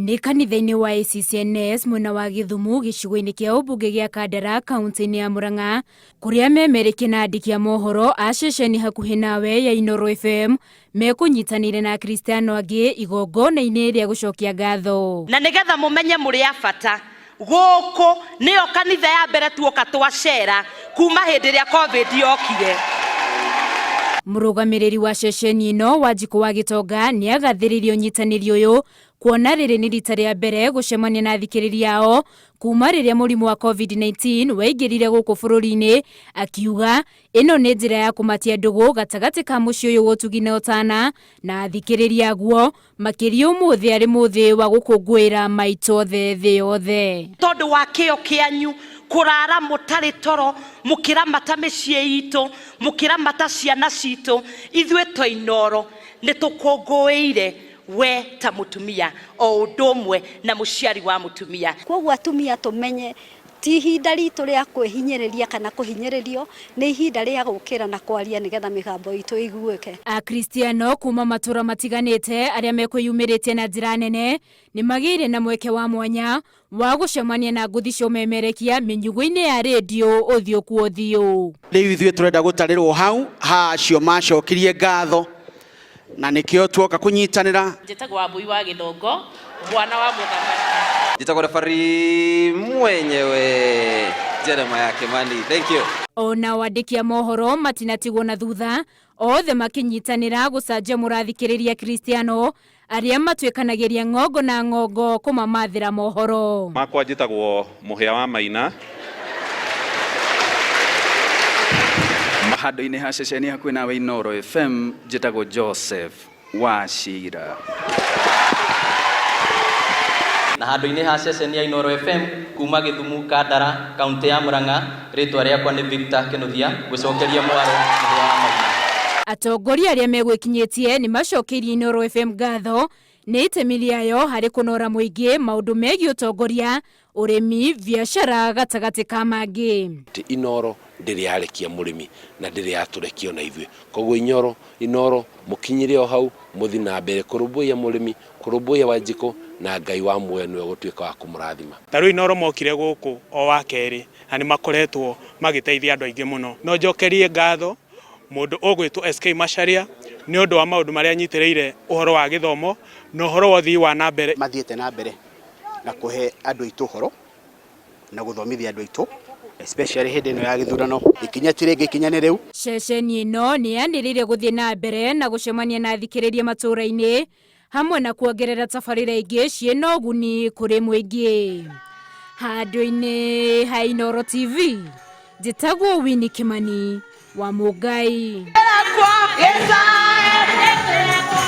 Nĩ kanitha-inĩ wa ACCNS mwena wa Gĩthumu gĩcigo-inĩ kĩa ũmbunge gĩa Kandara kaunti-inĩ ya Murang'a kũrĩa memerekia na andĩki a mohoro a ceceni hakuhĩ nawe ya Inooro FM mekũnyitanĩire na Akristiano angĩ igongona-inĩ rĩa gũcokia ngatho. Na nĩgetha mũmenye mũrĩ a bata, gũkũ nĩyo kanitha ya mbere tuoka twacera kuma hĩndĩ ĩrĩa COVID yokire. Mũrũgamĩrĩri wa ceceni ĩno Wanjikũ wa Gĩtonga nĩ agathĩrĩirie ũnyitanĩri ũyũ kuona rĩrĩ nĩ rita rĩa mbere gũcemania na athikĩrĩria ao kuma rĩrĩa mũrimũ wa COVID-19 waingĩrire gũkũ bũrũri-inĩ, akiuga ĩno nĩ njĩra ya kũmatia ndũgũ gatagatĩ ka mũciĩ ũyũ wa ũtugi na ũtana na athikĩrĩria aguo, makĩria ũmũthĩ arĩ mũthĩ wa gũkũngũĩra maitũ othe thĩ yothe. Tondũ wa kĩyo kĩanyu kũrara mũtarĩ toro mũkĩramata mĩciĩ itũ, mũkĩramata ciana citũ, ithuĩ twa Inooro nĩ tũkũngũĩire we ta mũtumia o ũndũ ũmwe na mũciari wa mũtumia. Kwoguo atumia tũmenye ti ihinda ritũ rĩa kwĩhinyĩrĩria kana kũhinyĩrĩrio, nĩ ihinda rĩa gũkĩra na kwaria nĩgetha mĩgambo itũ ĩiguĩke. Akristiano kuma matũra matiganĩte arĩa mekwĩyumĩrĩtie na njĩra nene nĩ magĩire na mweke wa mwanya wa gũcemania na ngũthi cia ũmemerekia mĩnyugũ-inĩ ya rĩndiũ ũthiũ kwa ũthiũ. Rĩu ithuĩ tũrenda gũtarĩrwo hau ha acio macokirie ngatho na nĩkĩo tuoka kũnyitanĩra. Njĩtagwo Wambui wa Gĩthongo, mwana wa mũthamaki. Njĩtagwo referee mwenyewe Jeremiah Kimani. Thank you. Ona andĩki a mohoro matinatigwo na thutha, othe makĩnyitanĩra gũcanjamũra athikĩrĩria Kristiano arĩa matuĩkanagĩria ng'ongo na ng'ongo kũmamathĩra mohoro. Makwa njĩtagwo Mũhĩa wa Maina. Handũ-inĩ ha ceceni hakuhĩ nawe Inooro FM njĩtagwo Joseph Wachira. Na handũ-inĩ ha ceceni ya Inooro FM kuma Gĩthumu Kandara kaunti ya Murang'a rĩtwa rĩakwa nĩ Victor Kĩnuthia ngũcokeria mwaro Mũhĩa wa Maina. Atongoria arĩa megwĩkinyĩtie nĩ macokeirie Inooro FM ngatho nĩ itemi rĩayo harĩ kũnora mũingĩ maũndũ megiĩ ũtongoria, ũrĩmi, biacara gatagatĩ ka mangĩ. Inooro ndĩrĩ yarekia mũrĩmi na ndĩrĩ yatũrekia ona ithuĩ, koguo Inooro Inooro mũkinyire o hau mũthi na mbere kũrũmbũiya mũrĩmi, kũrũmbũiya Wanjikũ na Ngai wa muoyo nĩwe ũgũtuĩka wa kũmũrathima. Ta rĩu Inooro mokire gũkũ o wa kerĩ na nĩ makoretwo magĩteithia andũ aingĩ mũno. No njokerie ngatho mũndũ ũgwĩtwo SK Macharia nĩ ũndũ wa maũndũ marĩa anyitĩrĩire ũhoro wa gĩthomo na ũhoro wa ũthii wa na mbere. Mathiĩte na mbere na kũhe andũ aitũ ũhoro na gũthomithia andũ aitũ especially hĩndĩ ĩno ya gĩthurano, ikinya ti rĩngĩ, ikinya nĩ rĩu. Ceceni ĩno nĩ yanĩrĩire gũthiĩ na mbere na gũcemania na athikĩrĩria matũũra-inĩ hamwe na kuongerera tabarĩra ingĩ ciĩna ũguni kũrĩ mũingĩ. Handũ-inĩ ha Inooro TV, njĩtagwo Winnie Kimani wa Mũngai.